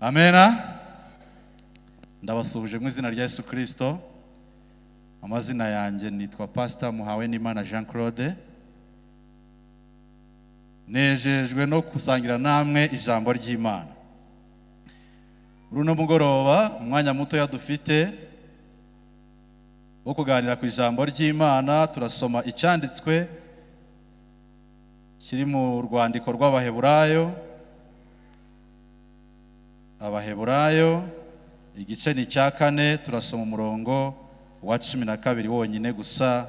Amena. Ndabasuhuje mu izina rya Yesu Kristo. Amazina yanjye nitwa Pastor Muhawenimana Jean Claude. Nejejwe no gusangira namwe ijambo ry'Imana. Muri uno mugoroba, umwanya mutoya dufite wo kuganira ku ijambo ry'Imana, turasoma icyanditswe kiri mu rwandiko rw'Abaheburayo. Abaheburayo igice ni icya 4, turasoma umurongo wa 12 wonyine gusa.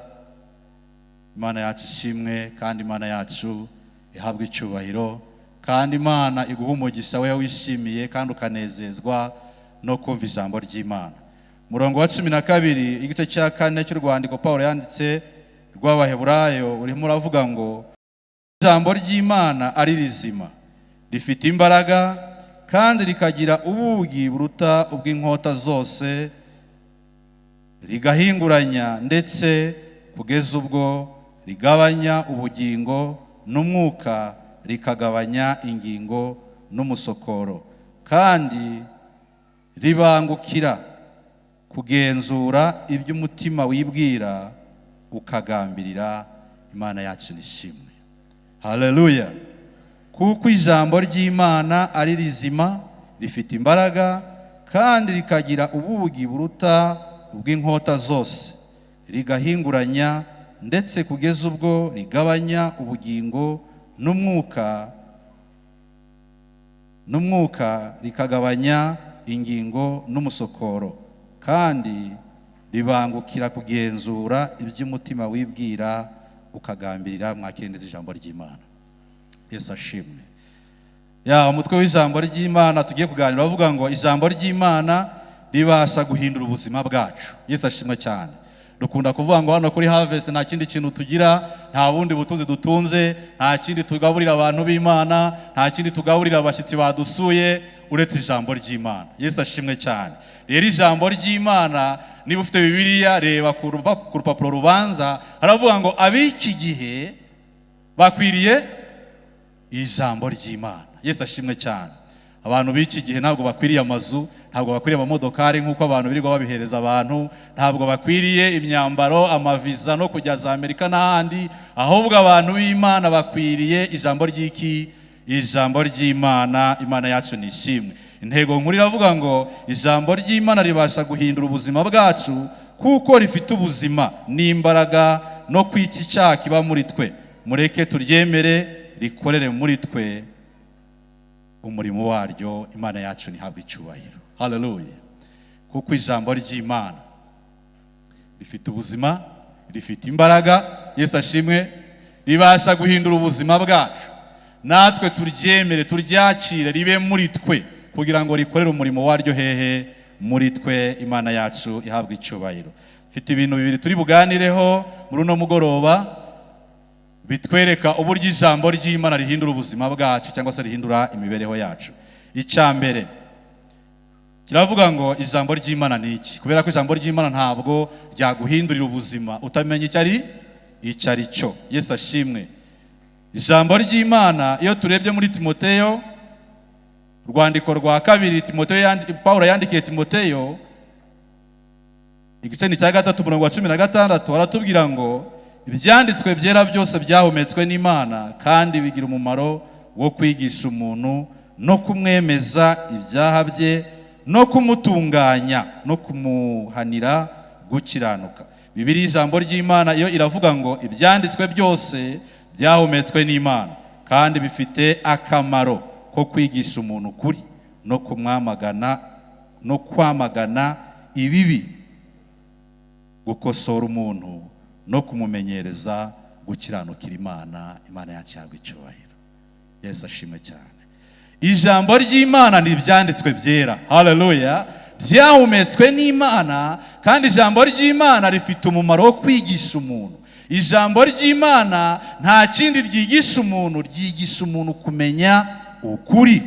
Imana yacu ishimwe, kandi Imana yacu ihabwe icyubahiro, kandi Imana iguha umugisha we wishimiye kandi ukanezezwa no kumva ijambo ry'Imana. Umurongo wa 12 igice cya 4 cy'urwandiko Paulo yanditse rw'Abaheburayo urimo uravuga ngo ijambo ry'Imana ari rizima, rifite imbaraga kandi rikagira ubugi buruta ubw'inkota zose, rigahinguranya ndetse kugeza ubwo rigabanya ubugingo n'umwuka, rikagabanya ingingo n'umusokoro, kandi ribangukira kugenzura iby'umutima wibwira ukagambirira. Imana yacu nishimwe. Haleluya. Kuko ijambo ry'Imana ari rizima, rifite imbaraga kandi rikagira ubugi buruta ubw'inkota zose, rigahinguranya ndetse kugeza ubwo rigabanya ubugingo n'umwuka, rikagabanya ingingo n'umusokoro, kandi ribangukira kugenzura iby'umutima wibwira ukagambirira. Mwakire neza ijambo ry'Imana. Yesu ashimwe. Ya umutwe w'ijambo ry'Imana tugiye kuganira bavuga ngo ijambo ry'Imana ribasha guhindura ubuzima bwacu. Yesu ashimwe cyane. Dukunda kuvuga ngo hano kuri Harvest nta kindi kintu tugira, nta bundi butunzi dutunze, nta kindi tugaburira abantu b'Imana, nta kindi tugaburira abashyitsi badusuye uretse ijambo ry'Imana. Yesu ashimwe cyane. Rero ijambo ry'Imana, niba ufite Bibiliya reba ku rupapuro rubanza, haravuga ngo ab'iki gihe bakwiriye ijambo ry'Imana. Yesu ashimwe cyane. Abantu b'iki gihe ntabwo bakwiriye amazu, ntabwo bakwiriye amamodokari nk'uko abantu birirwa babihereza abantu, ntabwo bakwiriye imyambaro, amaviza no kujya za Amerika n'ahandi, ahubwo abantu b'Imana bakwiriye ijambo ry'iki? Ijambo ry'Imana. Imana yacu ni ishimwe. Intego nkuru iravuga ngo ijambo ry'Imana ribasha guhindura ubuzima bwacu kuko rifite ubuzima n'imbaraga no kwica icyaha kiba muri twe. Mureke turyemere rikorere muri twe umurimo waryo. Imana yacu ntihabwe icyubahiro. Haleluya. Kuko ijambo ry'Imana rifite ubuzima, rifite imbaraga. Yesu ashimwe. Ribasha guhindura ubuzima bwacu. Natwe turyemere, turyakire, ribe muri twe kugira ngo rikorere umurimo waryo hehe? Muri twe. Imana yacu ihabwe icyubahiro. Mfite ibintu bibiri turi buganireho muri uno mugoroba bitwereka uburyo ijambo ry'Imana rihindura ubuzima bwacu cyangwa se rihindura imibereho yacu. Icya mbere kiravuga ngo ijambo ry'Imana ni iki? Kubera ko ijambo ry'Imana ntabwo ryaguhindurira ubuzima utamenya icyo ari cyo. Yesu ashimwe. Ijambo ry'Imana iyo turebye muri Timoteyo, rwandiko rwa 2 Timoteyo, Paulo yandikiye Timoteyo igice ni cya 3 umurongo wa 16, aratubwira ngo ibyanditswe byera byose byahumetswe n'Imana kandi bigira umumaro wo kwigisha umuntu no kumwemeza ibyaha bye no kumutunganya no kumuhanira gukiranuka. Bibiliya ijambo ry'Imana iyo iravuga ngo ibyanditswe byose byahumetswe n'Imana kandi bifite akamaro ko kwigisha umuntu kuri no kumwamagana no kwamagana ibibi, gukosora umuntu no kumumenyereza gukiranukira Imana. Imana yacu ihabwe icyubahiro. Yesu ashimwe cyane. Ijambo ry'Imana ni ibyanditswe byera. Haleluya. Byahumetswe n'Imana kandi ijambo ry'Imana rifite umumaro wo kwigisha umuntu. Ijambo ry'Imana nta kindi ryigisha umuntu, ryigisha umuntu kumenya ukuri.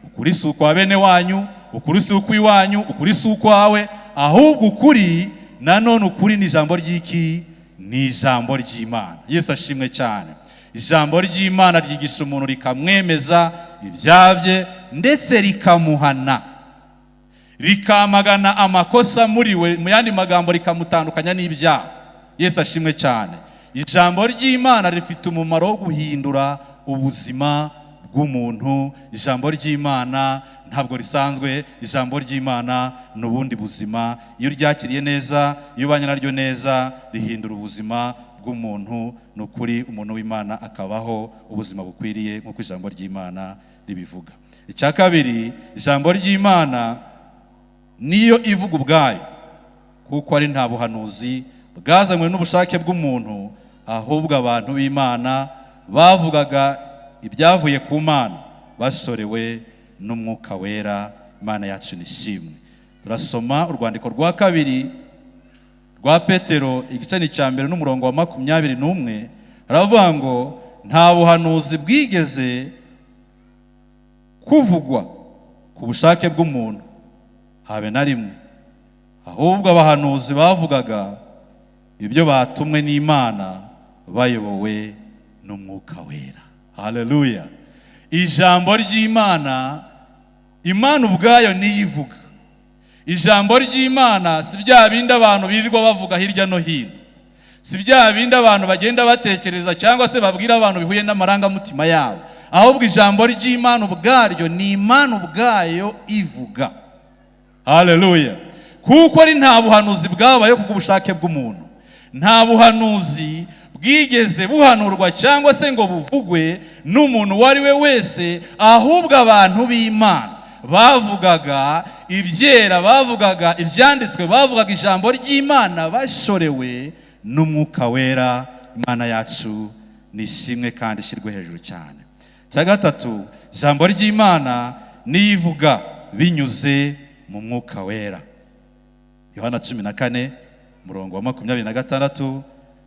Ukuri si ukwa bene wanyu, ukuri si ukw'iwanyu, ukuri si ukwawe, ahubwo ukuri nanone ukuri ni ijambo ry'iki? Ni ijambo ry'Imana. Yesu ashimwe cyane. Ijambo ry'Imana ryigisha umuntu rikamwemeza ibyabye ndetse rikamuhana. Rikamagana amakosa muri we, mu yandi magambo rikamutandukanya n'ibyaha. Yesu ashimwe cyane. Ijambo ry'Imana rifite umumaro wo guhindura ubuzima bw'umuntu. Ijambo ry'Imana ntabwo risanzwe, ijambo ry'Imana ni ubundi buzima. Iyo uryakiriye neza, iyo ubanye naryo neza, rihindura ubuzima bw'umuntu. Ni ukuri umuntu w'Imana akabaho ubuzima bukwiriye nk'uko ijambo ry'Imana ribivuga. Icya kabiri, ijambo ry'Imana niyo ivuga ubwayo, kuko ari nta buhanuzi bwazanywe n'ubushake bw'umuntu, ahubwo abantu b'Imana bavugaga ibyavuye ku Mana basorewe n'Umwuka Wera. Imana yacu nishimwe. Turasoma urwandiko rwa kabiri rwa Petero, igice ni cya 1 n'umurongo wa 21. Haravuga ngo nta buhanuzi bwigeze kuvugwa ku bushake bw'umuntu habe na rimwe, ahubwo abahanuzi bavugaga ibyo batumwe n'Imana bayobowe n'Umwuka Wera. Haleluya. Ijambo ry'Imana, Imana ubwayo niyivuga. Ijambo ry'Imana si bya bindi abantu birirwa bavuga hirya no hino, si bya bindi abantu bagenda batekereza cyangwa se babwira abantu bihuye n'amarangamutima yabo, ahubwo ijambo ry'Imana ubwaryo ni Imana ubwayo ivuga. Haleluya. Kuko ari nta buhanuzi bwabaye kubw'ubushake bw'umuntu, nta buhanuzi bwigeze buhanurwa cyangwa se ngo buvugwe n'umuntu uwo ari we wese, ahubwo abantu b'Imana bavugaga ibyera, bavugaga ibyanditswe, bavugaga ijambo ry'Imana bashorewe n'Umwuka Wera. Imana yacu nishimwe kandi ishyirwe hejuru cyane. Cya gatatu, ijambo ry'Imana niyivuga binyuze mu Mwuka Wera. Yohana 14 murongo wa 26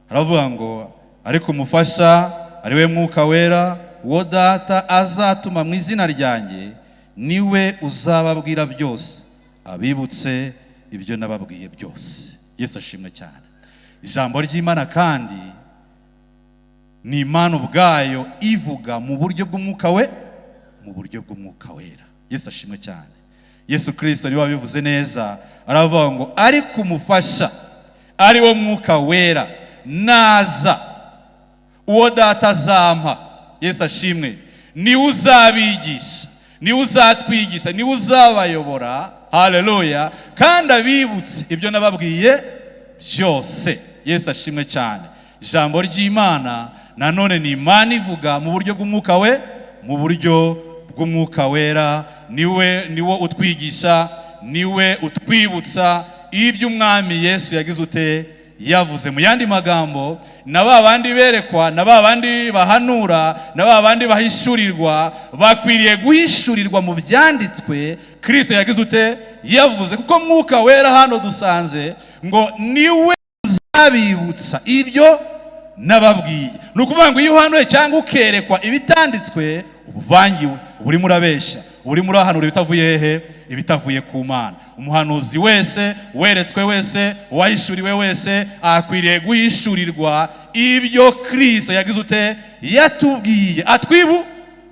haravuga ngo ariko umufasha ari we Mwuka Wera, uwo Data azatuma mu izina ryanjye, niwe uzababwira byose, abibutse ibyo nababwiye byose. Yesu ashimwe cyane. Ijambo ry'Imana kandi ni Imana ubwayo ivuga mu buryo bw'Umwuka we, mu buryo bw'Umwuka Wera. Yesu ashimwe cyane. Yesu Kristo niwe wabivuze neza, aravuga ngo ariko umufasha ari wo Mwuka Wera naza, uwo Data azampa, Yesu ashimwe, niwe uzabigisha, niwe uzatwigisha, niwe uzabayobora. Haleluya. Kandi abibutse ibyo nababwiye byose. Yesu ashimwe cyane. Ijambo ry'Imana nanone ni Imana ivuga mu buryo bw'Umwuka we, mu buryo bw'Umwuka Wera. Niwe niwo utwigisha, niwe utwibutsa ibyo Umwami Yesu yagize ute yavuze. Mu yandi magambo, na ba bandi berekwa, na ba bandi bahanura, na ba bandi bahishurirwa, bakwiriye guhishurirwa mu byanditswe Kristo yagize ute yavuze. Kuko Mwuka Wera hano dusanze ngo niwe uzabibutsa ibyo nababwiye. Ni ukuvuga ngo iyo uhanuye cyangwa ukerekwa ibitanditswe, ubuvangiwe, urimo urabeshya, urimo urahanura ibitavuye hehe, ibitavuye ku Mana. Umuhanuzi wese, weretswe wese, uwahishuriwe wese, akwiriye guhishurirwa ibyo Kristo yagize ute yatubwiye,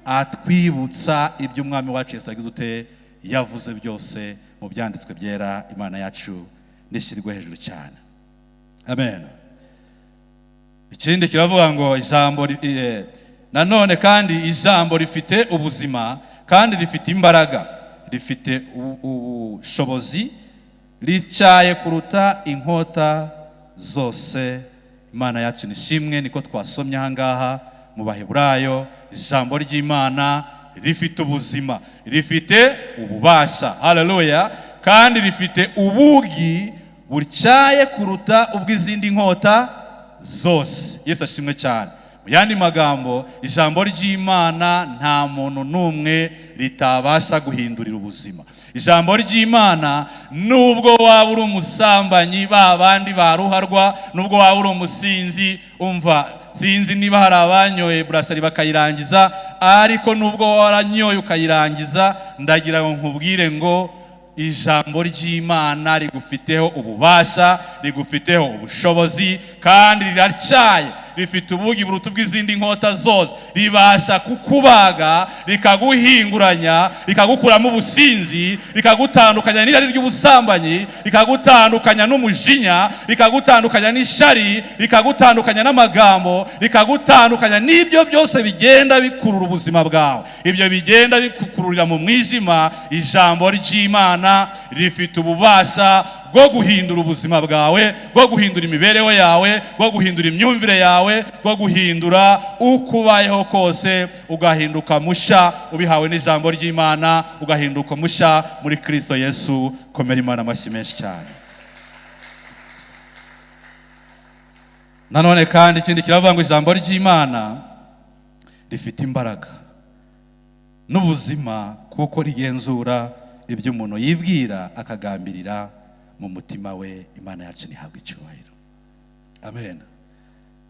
atwibutsa ibyo Umwami wacu Yesu yagize ute yavuze byose mu byanditswe byera. Imana yacu nishyirwe hejuru cyane. Amen. Ikindi kiravuga ngo ijambo nanone kandi ijambo rifite ubuzima kandi rifite imbaraga, rifite ubushobozi, rityaye kuruta inkota zose. Imana yacu nishimwe. Niko twasomye aha ngaha mu Baheburayo, ijambo ry'Imana rifite ubuzima, rifite ububasha. Haleluya. Kandi rifite ubugi butyaye kuruta ubw'izindi nkota zose. Yesu ashimwe cyane. Mu yandi magambo, ijambo ry'Imana nta muntu n'umwe ritabasha guhindurira ubuzima. Ijambo ry'Imana, nubwo waba uri umusambanyi, ba bandi baruharwa, nubwo waba uri umusinzi, umva sinzi niba hari abanyoye burasari bakayirangiza, ariko nubwo waranyoye ukayirangiza, ndagira ngo nkubwire ngo ijambo ry'Imana rigufiteho ububasha, rigufiteho ubushobozi, kandi riracyaye, Rifite ubugi buruta ubw'izindi nkota zose. Ribasha kukubaga, rikaguhinguranya, rikagukuramo ubusinzi, rikagutandukanya n'irari ry'ubusambanyi, rikagutandukanya n'umujinya, rikagutandukanya n'ishari, rikagutandukanya n'amagambo, rikagutandukanya n'ibyo byose bigenda bikurura ubuzima bwawe, ibyo bigenda bikukururira mu mwijima. Ijambo ry'Imana rifite ububasha bwo guhindura ubuzima bwawe, bwo guhindura imibereho yawe, bwo guhindura imyumvire yawe, bwo guhindura uko ubayeho kose, ugahinduka musha ubihawe n'ijambo ry'Imana, ugahinduka musha muri Kristo Yesu. Komera Imana amashyi menshi cyane. Nanone kandi ikindi kiravuga ngo ijambo ry'Imana rifite imbaraga n'ubuzima, kuko rigenzura ibyo umuntu yibwira akagambirira mu mutima we. Imana yacu ntihabwe icyubahiro. Amen.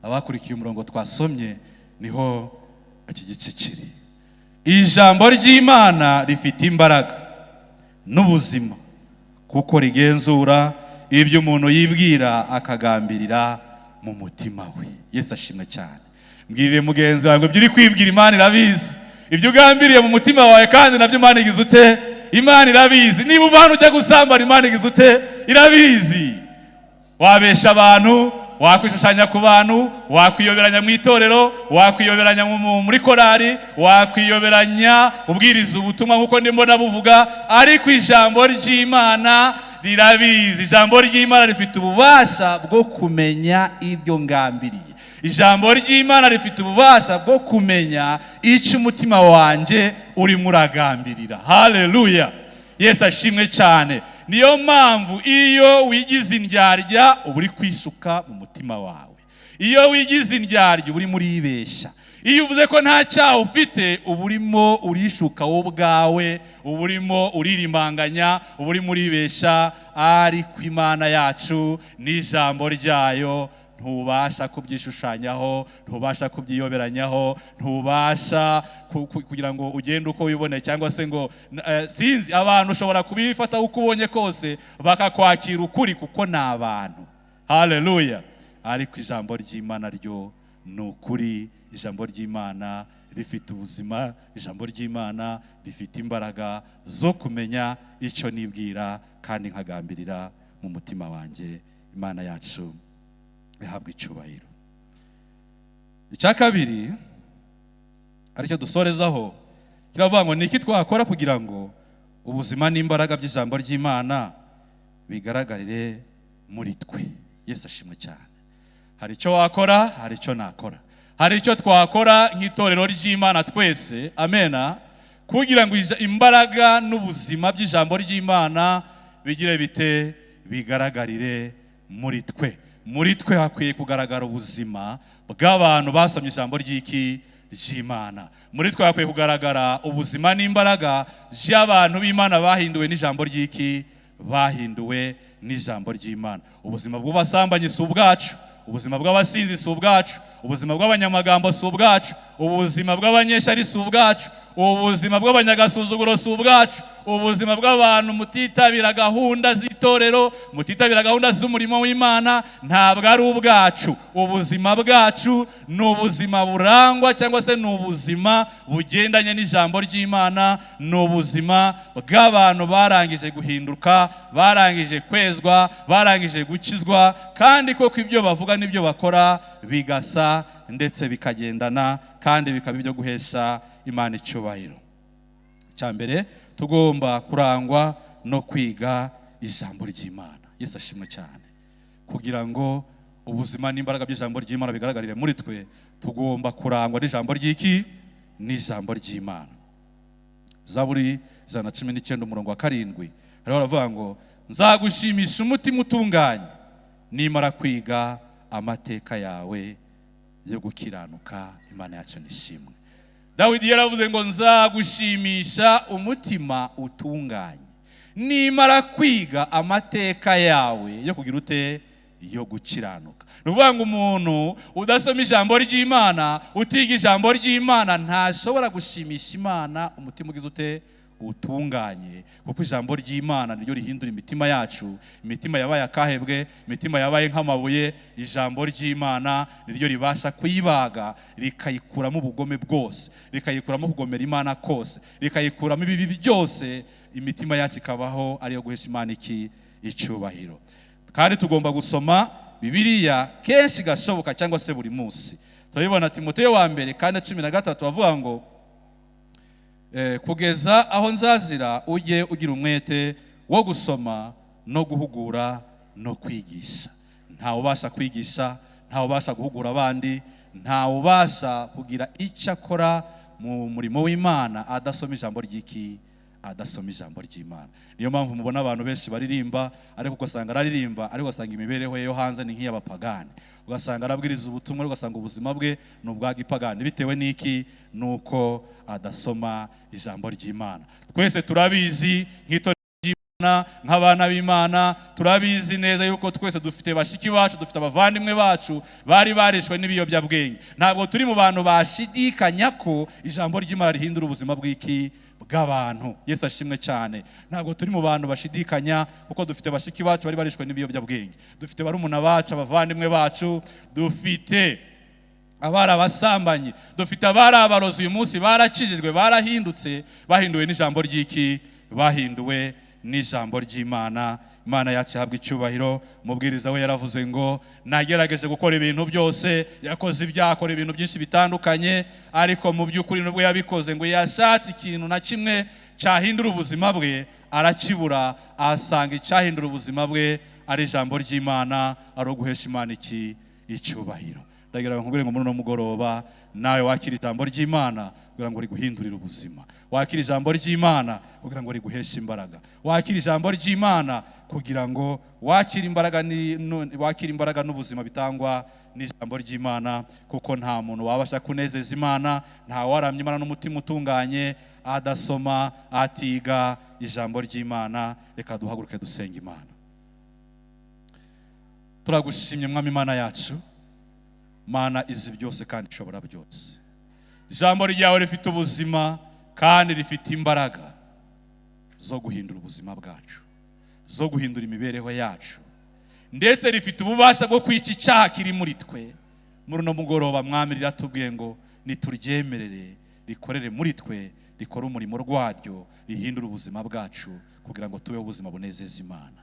Abakurikiye umurongo twasomye niho iki gice kiri. Ijambo ry'Imana rifite imbaraga n'ubuzima, kuko rigenzura ibyo umuntu yibwira akagambirira mu mutima we. Yesu ashimwe cyane. Mbwirire mugenzi wawe ngo ibyo uri kwibwira Imana irabizi, ibyo ugambiriye mu mutima wawe kandi nabyo Imana igize ute? Imana irabizi. Niba uva hano ujya gusambana, Imana igize ute? Irabizi. Wabesha abantu, wakwishushanya ku bantu, wakwiyoberanya mu itorero, wakwiyoberanya muri korari, wakwiyoberanya ubwiriza ubutumwa nk'uko ndimo nabuvuga, ariko ijambo ry'Imana rirabizi. Ijambo ry'Imana rifite ububasha bwo kumenya ibyo ngambiriye. Ijambo ry'Imana rifite ububasha bwo kumenya icyo umutima wanjye urimo uragambirira. Haleluya. Yesu ashimwe cyane. Niyo mpamvu iyo wigize indyarya uba uri kwisuka mu mutima wawe. Iyo wigize indyarya uba urimo uribeshya. Iyo uvuze ko nta cyaha ufite uba urimo urishuka wowe ubwawe, uba urimo uririmbanganya, uba urimo uribeshya. Ariko Imana yacu n'ijambo ryayo ntubasha kubyishushanyaho, ntubasha kubyiyoberanyaho, ntubasha kugira ngo ugende uko wiboneye, cyangwa se ngo sinzi, abantu ushobora kubifata uko ubonye kose bakakwakira ukuri kuko ni abantu. Haleluya. Ariko ijambo ry'Imana ryo ni ukuri. Ijambo ry'Imana rifite ubuzima, ijambo ry'Imana rifite imbaraga zo kumenya icyo nibwira kandi nkagambirira mu mutima wanjye. Imana yacu ihabwa icyubahiro. Icya kabiri aricyo dusorezaho kiravuga ngo niki twakora kugira ngo ubuzima n'imbaraga by'ijambo ry'Imana bigaragarire muri twe. Yesu ashimwe cyane. Hari icyo wakora, hari icyo nakora, hari icyo twakora nk'itorero ry'Imana twese. Amena. Kugira ngo imbaraga n'ubuzima by'ijambo ry'Imana bigire bite? Bigaragarire muri twe. Muri twe hakwiye kugaragara ubuzima bw'abantu basomye ijambo ry'iki? Ry'Imana. Muri twe hakwiye kugaragara ubuzima n'imbaraga by'abantu b'Imana bahinduwe n'ijambo ry'iki? Bahinduwe n'ijambo ry'Imana. Ubuzima bw'ubasambanyi si ubwacu, ubuzima bw'abasinzi si ubwacu, ubuzima bw'abanyamagambo si ubwacu, ubuzima bw'abanyeshari si ubwacu, ubuzima bw'abanyagasuzuguro si ubwacu, ubuzima bw'abantu mutitabira gahunda z'itorero, mutitabira gahunda z'umurimo w'Imana ntabwo ari ubwacu. Ubuzima bwacu ni ubuzima burangwa cyangwa se ni ubuzima bugendanye n'ijambo ry'Imana, ni ubuzima bw'abantu barangije guhinduka, barangije kwezwa, barangije gukizwa, kandi koko ibyo bavuga n'ibyo bakora bigasa ndetse bikagendana kandi bikaba ibyo guhesha Imana icyubahiro. Icya mbere, tugomba kurangwa no kwiga ijambo ry'Imana. Yesu ashimwe cyane. Kugira ngo ubuzima n'imbaraga by'ijambo ry'Imana bigaragarire muri twe, tugomba kurangwa n'ijambo ry'iki? N'ijambo ry'Imana. Zaburi 119 umurongo wa 7 hariho baravuga ngo nzagushimisha umutima utunganye nimara kwiga amateka yawe yo gukiranuka. Imana yacu nishimwe. Dawidi yaravuze ngo nzagushimisha umutima utunganye nimara kwiga amateka yawe yo kugira ute? Yo gukiranuka. Ni ukuvuga ngo umuntu udasoma ijambo ry'Imana, utiga ijambo ry'Imana, ntashobora gushimisha Imana umutima ugize ute? Utunganye, kuko ijambo ry'Imana niryo rihindura imitima yacu. Imitima yabaye akahebwe, imitima yabaye nk'amabuye, ijambo ry'Imana niryo ribasha kuyibaga, rikayikuramo ubugome bwose, rikayikuramo kugomera Imana kose, rikayikuramo ibibi byose, imitima yacu ikabaho ariyo guhesha Imana iki? Icyubahiro. Kandi tugomba gusoma Bibiliya kenshi gashoboka, cyangwa se buri munsi. Turabibona Timoteyo wa mbere 4:13, avuga ngo kugeza aho nzazira ujye ugira umwete wo gusoma no guhugura no kwigisha. Ntawe ubasha kwigisha, ntawe ubasha guhugura abandi, ntawe ubasha kugira icyo akora mu murimo w'Imana adasoma ijambo ry'iki? Adasoma ijambo ry'Imana. Niyo mpamvu mubona abantu benshi baririmba, ariko ugasanga araririmba, ariko ugasanga imibereho ye yo hanze ni nk'iy'abapagani, ugasanga arabwiriza ubutumwa, ugasanga ubuzima bwe ni ubwa gipagani. Bitewe n'iki? Nuko adasoma ijambo ry'Imana. Twese turabizi nk'itorero ry'Imana, nk'abana b'Imana, turabizi neza yuko twese dufite bashiki bacu, dufite abavandimwe bacu bari barishwe n'ibiyobyabwenge. Ntabwo turi mu bantu bashidikanya ko ijambo ry'Imana rihindura ubuzima bw'iki? Bw'abantu. Yesu ashimwe cyane. Ntabwo turi mu bantu bashidikanya, kuko dufite bashiki bacu bari barishwe n'ibiyobyabwenge, dufite barumuna bacu, abavandimwe bacu, dufite abari abasambanyi, dufite abari abarozi, uyu munsi barakijijwe, barahindutse, bahinduwe n'ijambo ry'iki? Bahinduwe n'ijambo ry'Imana. Imana yacu ihabwa icyubahiro. Umubwiriza we yaravuze ngo nagerageje gukora ibintu byose, yakoze ibyaha, akora ibintu byinshi bitandukanye, ariko mu by'ukuri nubwo yabikoze ngo yashatse ikintu na kimwe cyahindura ubuzima bwe arakibura, asanga icyahindura ubuzima bwe ari ijambo ry'Imana, ari uguhesha Imana iki? Icyubahiro. Ndagira ngo nkubwire ngo muri uno mugoroba nawe wakira ijambo ry'Imana kugira ngo riguhindurire ubuzima, wakira ijambo ry'Imana kugira ngo riguheshe imbaraga, wakira ijambo ry'Imana kugira ngo wakire imbaraga wakire imbaraga n'ubuzima bitangwa n'ijambo ry'Imana, kuko nta muntu wabasha kunezeza Imana, nta waramya Imana n'umutima utunganye adasoma, atiga ijambo ry'Imana. Reka duhaguruke dusenga Imana. Turagushimye Mwami Imana yacu, Mana izi byose kandi ishobora byose. Ijambo ryawe rifite ubuzima kandi rifite imbaraga zo guhindura ubuzima bwacu, zo guhindura imibereho yacu, ndetse rifite ububasha bwo kwica icyaha kiri muri twe. Muri uno mugoroba Mwami riratubwiye ngo nituryemerere rikorere muri twe, rikore umurimo rwaryo, rihindure ubuzima bwacu kugira ngo tubeho ubuzima bunezeza Imana.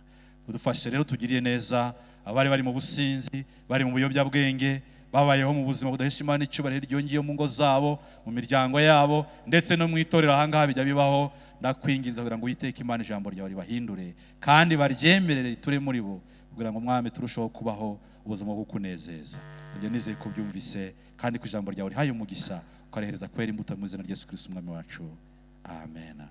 Udufashe rero, tugiriye neza abari bari mu businzi, bari mu biyobyabwenge, babayeho mu buzima budahesha Imana icyubahiro ryongeyeho mu ngo zabo, mu miryango yabo, ndetse no mu itorero ahangaha bijya bibaho. Ndakwinginze kugira ngo Uwiteka Imana ijambo ryawe ribahindure kandi baryemerere riture muri bo, kugira ngo Mwami turusheho kubaho ubuzima bwo kunezeza. Ibyo nizeye ko byumvise kandi ku ijambo ryawe rihaye umugisha, ukarihereza kwera imbuto mu izina rya Yesu Kristo Umwami wacu. Amen.